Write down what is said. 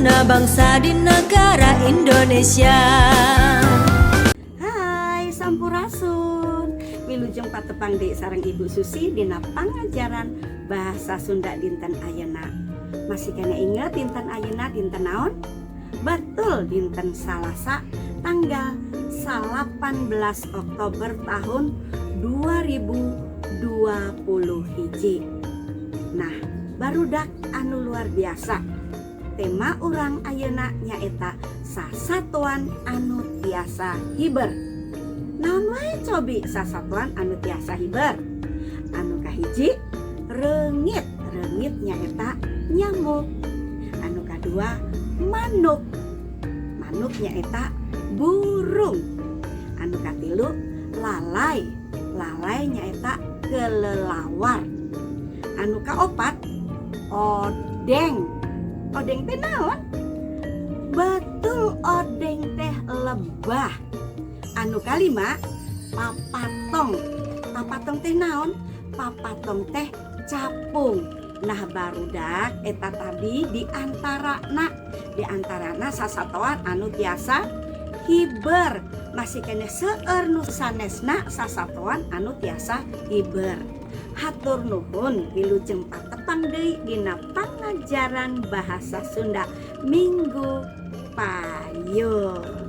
Taruna bangsa di negara Indonesia. Hai, sampurasun. Wilujeng patepang deui sareng Ibu Susi dina pangajaran bahasa Sunda dinten ayeuna. Masih keneh inget dinten ayeuna dinten naon? Betul, dinten Salasa, tanggal 18 Oktober tahun 2020 hiji. Nah, barudak anu luar biasa. Tema urang ayeuna nyaeta sasatoan anu tiasa hiber. Naon wae cobi sasatoan anu tiasa hiber? Anu kahiji, reungit. Reungit nyaeta nyamuk. Anu kadua, manuk. Manuk nyaeta burung. Anu katilu, lalay. Lalay nyaeta kelelawar. Anu kaopat, odeng. Odeng teh naon? Betul, odeng teh lebah. Anu kalima, papatong. Papatong teh naon? Papatong teh capung. Nah, barudak, eta tadi diantarana sasatoan anu tiasa hiber. Masih keneh seueur nu sanesna sasatoan anu tiasa hiber. Hatur nuhun, wilujeng patepang deui dina pangajaran bahasa Sunda minggu payun.